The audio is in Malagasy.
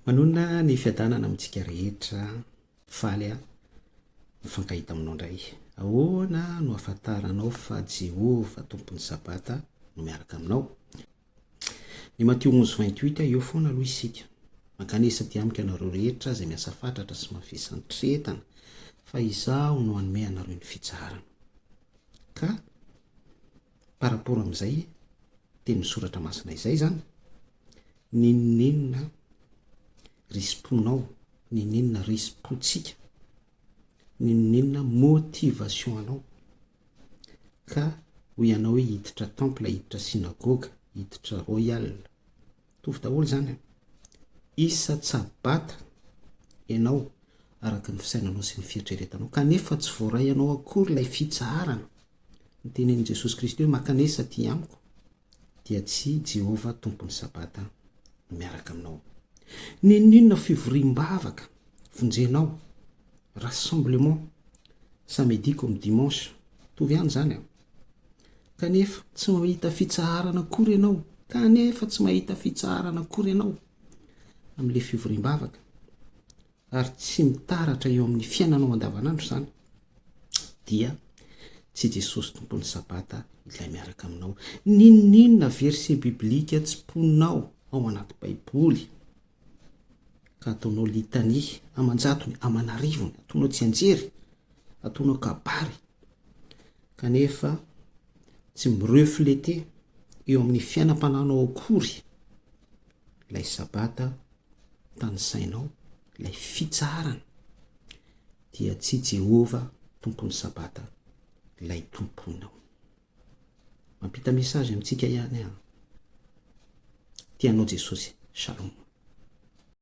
Manonona ny fiadanana amintsika rehetra, faly aho mifankahita aminao indray. Ahoana no ahafantaranao fa Jehovah Tompon'ny Sabata no miaraka aminao? Ny Matio 11 28, eo foana aloha isika. Mankanesa aty amiko ianareo rehetra izay miasa fatratra sy mavesantretana, fa izaho no hanome anareo ny fitsaharana. Ka par rapport amin'izay tenin'ny soratra masina izay izany, n'inon'inona risi-ponao, n'inon'inona risi-pontsika, n'inon'inona motivation anao, ka hoy ianao hoe hiditra temple, hiditra synagoga, hiditra royal, mitovy daholo izany an! Isa-tsabata ianao araka ny fisainanao sy ny fieritreretanao, kanefa tsy voaray anao akory ilay fitsaharana nitenenin'i Jesosy Kristy hoe mankanesa aty amiko, dia tsy Jehovah Tompon'ny Sabata no miaraka aminao. N'inon'inona fivoriam-bavaka vonjenao, rassemblement, samedi comme dimanche, mitovy ihany izany an! Kanefa tsy mahita fitsaharana akory ianao, kanefa tsy mahita fitsaharana akory ianao amin'ilay fivoriam-bavaka. ary tsy mitaratra eo amin'ny fiainanao andavanandro izany, dia tsy Jesosy Tompon'ny Sabata ilay miaraka aminao. N'inon'inona verset biblika tsiponinao ao anaty Baiboly, ka ataonao litania aman-jatony, aman'arivony, ataonao tsianjery, ataonao kabary, kanefa tsy mi-refleter eo amin'ny fiainam-panahinao akory ilay Sabata tanisainao ilay fitsaharana dia tsy Jehovah Tompon'ny Sabata ilay tompoinao. Mampita message amintsika ihany aho. Tia anao Jesosy. Shalom.